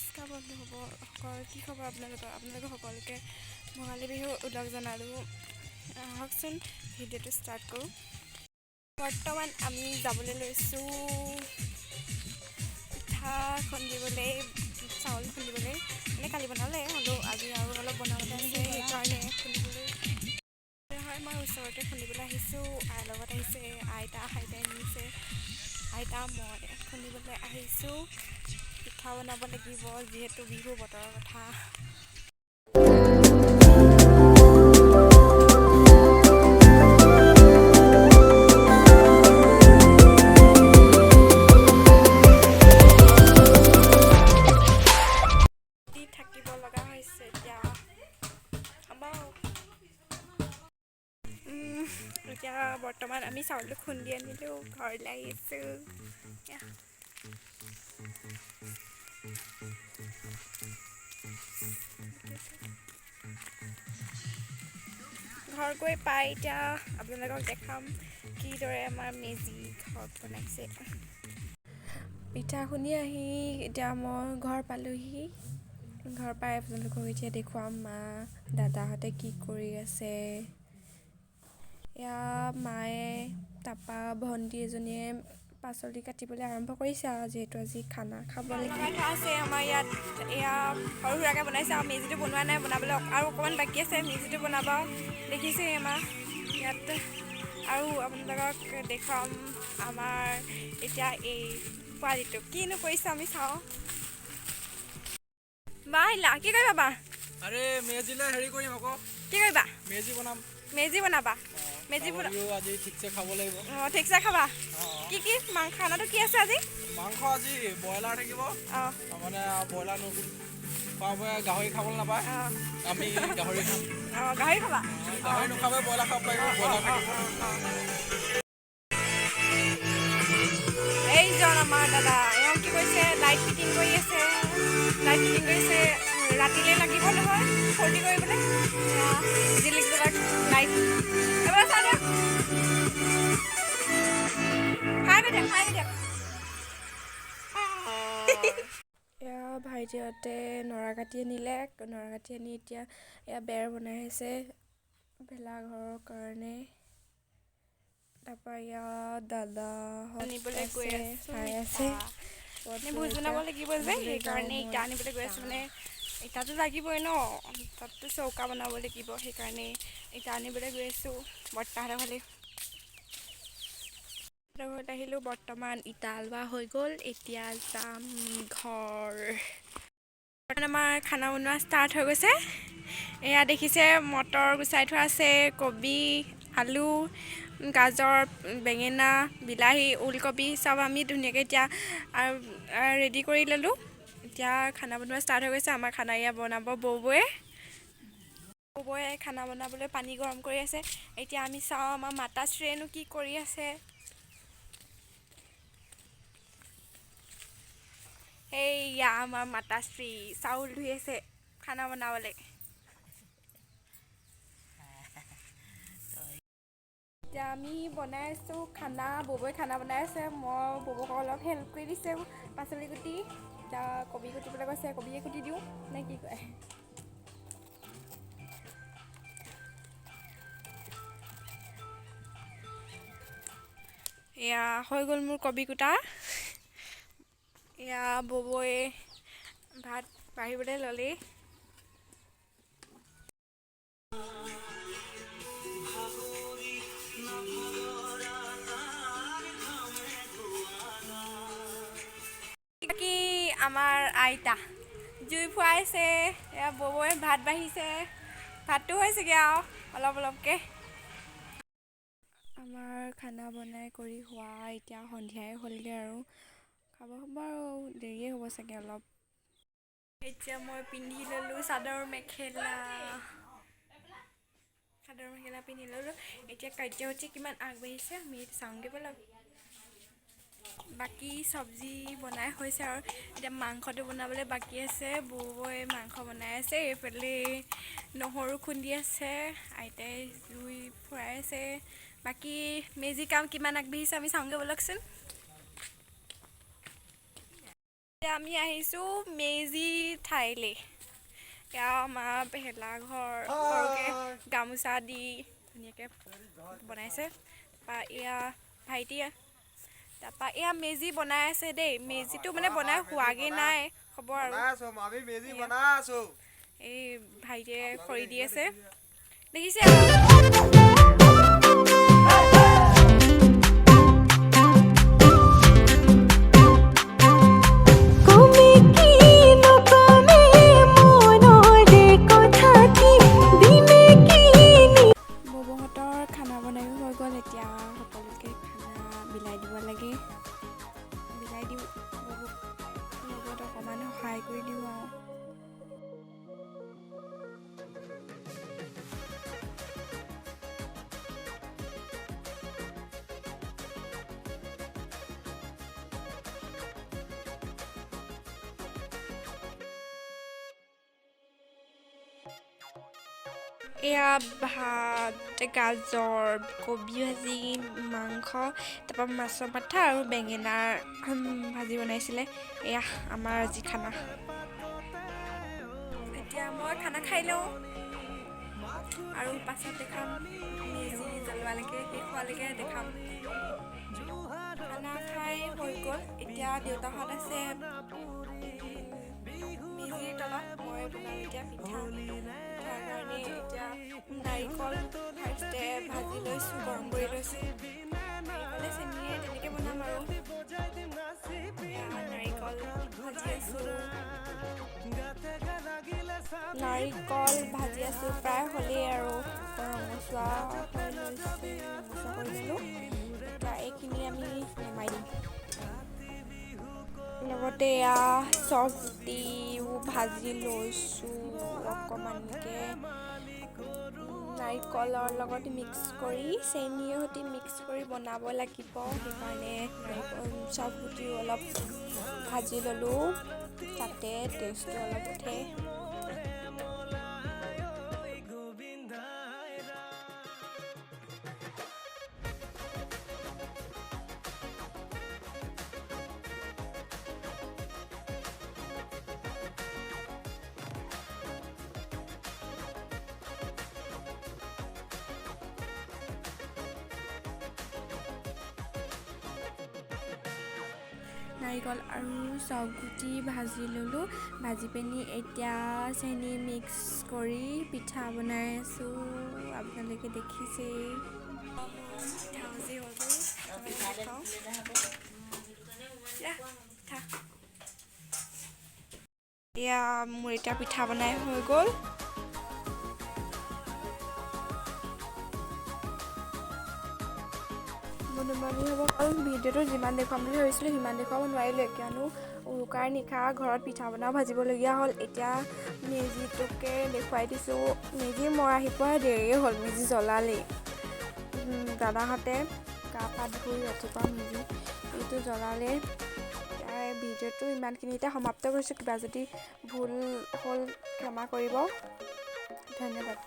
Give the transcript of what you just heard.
নমস্কাৰ বন্ধুসকল, কি খবৰ আপোনালোকৰ? আপোনালোকৰ সকলোকে ভোগালী বিহুৰ ওলগ জনালোঁ। আহকচোন, ভিডিঅ'টো ষ্টাৰ্ট কৰোঁ। বৰ্তমান আমি যাবলৈ লৈছোঁ পিঠা খুন্দিবলৈ, চাউল খুন্দিবলৈ। মানে কালি বনালে, হ'লেও আজি আৰু অলপ বনাবলৈ আছে, সেইকাৰণে খুন্দিবলৈ। হয়, মই ওচৰতে খুন্দিবলৈ আহিছোঁ। আইৰ লগত আহিছে, আইতা আইতাই নিছে। আইতা মই খুন্দিবলৈ আহিছোঁ। পিঠা বনাব লাগিব, যিহেতু বিহু বতৰৰ কথা। দি থাকিব লগা হৈছে এতিয়া। হ'ব। এতিয়া বৰ্তমান আমি চাউলটো খুন্দি আনিলোঁ, ঘৰলৈ আহিছোঁ। এয়া। ঘৰ গৈ পাই এতিয়া আপোনালোকক দেখাম কিদৰে আমাৰ মেজি ঘৰত বনাইছে। পিঠা খুন্দি আহি এতিয়া মই ঘৰ পালোহি। ঘৰ পাই আপোনালোকক এতিয়া দেখুৱাম মা দাদাহঁতে কি কৰি আছে। এয়া মায়ে, তাৰপৰা ভণ্টি এজনীয়ে পাচলি কাটিবলৈ আৰম্ভ কৰিছে আৰু যিহেতু আজি খানা খাব লাগিব। লগাই থোৱা আছে আমাৰ ইয়াত। এয়া সৰু সুৰাকৈ বনাইছে আৰু মেজিটো বনোৱা নাই, বনাবলৈ আৰু অকণমান বাকী আছে। মেজিটো বনাব দেখিছেই আমাৰ ইয়াত। আৰু আপোনালোকক দেখুৱাম আমাৰ এতিয়া এই পোৱালিটো কিনো কৰিছে, আমি চাওঁ। বা আহিলা, কি কৰিবা বা? আৰে, মেজিলে হেৰি কৰিম আকৌ। কি কৰিবা? মেজি বনাম। মেজি বনাবা? মেজি বনা। ছাগলীও আজি ঠিকছে খাব লাগিব। অঁ, ঠিকছে খাবা। অঁ। কি কি মাংস, খানাটো কি আছে আজি? মাংস আজি ব্ৰইলাৰ থাকিব। মানে ব্ৰইলাৰ খোৱাবোৰে গাহৰি খাবলৈ নাপায়। আমি গাহৰি খাম। অঁ, গাহৰি খাবা? গাহৰি নোখাব, ব্ৰইলাৰ খাব লাগিব, ব্ৰইলাৰ থাকিব। এইজন আমাৰ দাদা, এওঁ কি কৰিছে? লাইট ফিটিং কৰি আছে, লাইট ফিটিং কৰিছে। ৰাতিলৈ লাগিব নহয় ফূৰ্তি কৰিবলৈ। এয়া জিলিক জিলাক লাইট। এবাৰ চাই দিয়ক, হাই দিয়ক, হাই দিয়ক। এয়া ভাইটিহঁতে নৰা কাটি আনিলে। নৰা কাটি আনি এতিয়া এয়া বেৰ বনাই আছে ভেলাঘৰৰ কাৰণে। তাৰপৰা ইয়াত দাদাহঁত আনিবলৈ গৈ আছে, আছোঁ। চাই আছে। মানে ভোজ বনাব লাগিব যে, সেইকাৰণে ইটা আনিবলৈ গৈ আছোঁ। মানে ইটাটো লাগিবই ন, তাততো চৌকা বনাব লাগিব, সেইকাৰণে ইটা আনিবলৈ গৈ আছোঁ বৰ্তাহঁতৰ ঘৰলৈ। ঘৰত আহিলোঁ, বৰ্তমান ইটা লোৱা হৈ গ'ল, এতিয়া যাম ঘৰ। বৰ্তমান আমাৰ খানা বনোৱা ষ্টাৰ্ট হৈ গৈছে। এয়া দেখিছে, মটৰ গুচাই থোৱা আছে, কবি, আলু, গাজৰ, বেঙেনা, বিলাহী, ওলকবি চব আমি ধুনীয়াকৈ এতিয়া ৰেডি কৰি ল'লোঁ। এতিয়া খানা বনোৱা ষ্টাৰ্ট হৈ গৈছে। আমাৰ খানা এয়া বনাব বৌবৌয়ে। বৌবৌয়ে খানা বনাবলৈ পানী গৰম কৰি আছে। এতিয়া আমি চাওঁ আমাৰ মাতাশ্ৰীয়েনো কি কৰি আছে। এইয়া আমাৰ মাতাশ্ৰী চাউল ধুই আছে খানা বনাবলৈ। এতিয়া আমি বনাই আছোঁ খানা। ববৌয়ে খানা বনাই আছে, মই ববৌক অলপ হেল্প কৰি দিছোঁ পাচলি কুটি। এতিয়া কবি কুটিবলৈ কৈছে, কবিয়ে কুটি দিওঁ নে কি কয়? এয়া হৈ গ'ল মোৰ কবি কুটা। এয়া ববৌয়ে ভাত বাঢ়িবলৈ ল'লেই। বাকী আমাৰ আইতা জুই ফুৱাইছে, এয়া ববৌয়ে ভাত বাঢ়িছে। ভাতটো হৈছেগৈ আৰু অলপ অলপকৈ। আমাৰ খানা বনাই কৰি হোৱা এতিয়া সন্ধিয়াই হ'লগৈ আৰু খাব হ'ব আৰু দেৰিয়ে হ'ব চাগে অলপ। এতিয়া মই পিন্ধি ল'লোঁ চাদৰ মেখেলা। চাদৰ মেখেলা পিন্ধি ল'লোঁ। এতিয়া কাৰ্যসূচী কিমান আগবাঢ়িছে আমি চাওঁগৈ ব'লক। বাকী চব্জি বনাই হৈছে আৰু এতিয়া মাংসটো বনাবলৈ বাকী আছে। বৌয়ে মাংস বনাই আছে, এইফালে নহৰু খুন্দি আছে, আইতাই জুই ফুৰাই আছে। বাকী মেজি কাম কিমান আগবাঢ়িছে আমি চাওঁগৈ ব'লকচোন। এতিয়া আমি আহিছোঁ মেজি ঠাইলৈ। এয়া আমাৰ ভেলাঘৰ, সৰুকৈ গামোচা দি ধুনীয়াকৈ বনাইছে। তাৰপৰা এয়া ভাইটি, তাৰপৰা এয়া মেজি বনাই আছে দেই। মেজিটো মানে বনাই হোৱাগৈ নাই, হ'ব আৰু। এই ভাইটিয়ে খৰি দি আছে, দেখিছে। বৌহঁতৰ খানা বনায়ো হৈ গ'ল। এতিয়া সকলোকে খানা বিলাই দিব লাগে, বিলাই দিওঁ। বৌক লগত অকণমান সহায় কৰি দিওঁ আৰু। এয়া ভাত, গাজৰ, কবি ভাজি, মাংস, তাৰপৰা মাছৰ মাথা আৰু বেঙেনাৰ ভাজি বনাইছিলে। এয়া আমাৰ আজি খানা। এতিয়া মই খানা খাই লওঁ আৰু পাছত দেখাম, মেজি জ্বলোৱালৈকে, শেষ হোৱালৈকে দেখাম। খানা খাই হৈ গ'ল। এতিয়া দেউতাহঁত আছে মেজিৰ তলত, মই বনাম এতিয়া পিঠা। পিঠাৰ কাৰণে এতিয়া নাৰিকল ফাৰ্ষ্টে ভাজি লৈছোঁ, গৰম কৰি লৈছোঁ। নাৰিকলে চেনিয়ে তেনেকৈ বনাম আৰু। নাৰিকল ভাজি আছোঁ, নাৰিকল ভাজি আছোঁ, প্ৰায় হ'লেই আৰু। ৰঙচুৱা হৈ লৈছোঁ, ৰঙচুৱা কৰি ল'লোঁ। এতিয়া এইখিনি আমি নমাই দিম। লগতে এয়া চফ গুটিও ভাজি লৈছোঁ অকণমানকৈ, নাৰিকলৰ লগত মিক্স কৰি, চেনিৰ সৈতে মিক্স কৰি বনাব লাগিব। সেইকাৰণে নাৰিকল চফ গুটিও অলপ ভাজি ল'লোঁ, তাতে টেষ্টটো অলপ উঠে। নাৰিকল আৰু চফগুটি ভাজি ল'লোঁ, ভাজি পিনি এতিয়া চেনি মিক্স কৰি পিঠা বনাই আছোঁ। আপোনালোকে দেখিছেই, পিঠা ভাজি হৈ গ'ল। পিঠা এয়া মোৰ এতিয়া পিঠা বনাই হৈ গ'ল। বন্ধু বান্ধৱীসকল, ভিডিঅ'টো যিমান দেখুৱাম বুলি ভাবিছিলোঁ সিমান দেখুৱাব নোৱাৰিলোঁ, কিয়নো উৰুকাৰ নিশা ঘৰত পিঠা পনাও ভাজিবলগীয়া হ'ল। এতিয়া মেজিটোকে দেখুৱাই দিছোঁ। মেজি মই আহি পোৱা দেৰিয়ে হ'ল, মেজি জ্বলালেই। দাদাহঁতে গা পা ধুই ৰাতিপুৱা মেজি এইটো জ্বলালে। ভিডিঅ'টো ইমানখিনিতে সমাপ্ত কৰিছোঁ। কিবা যদি ভুল হ'ল ক্ষমা কৰিব। ধন্যবাদ।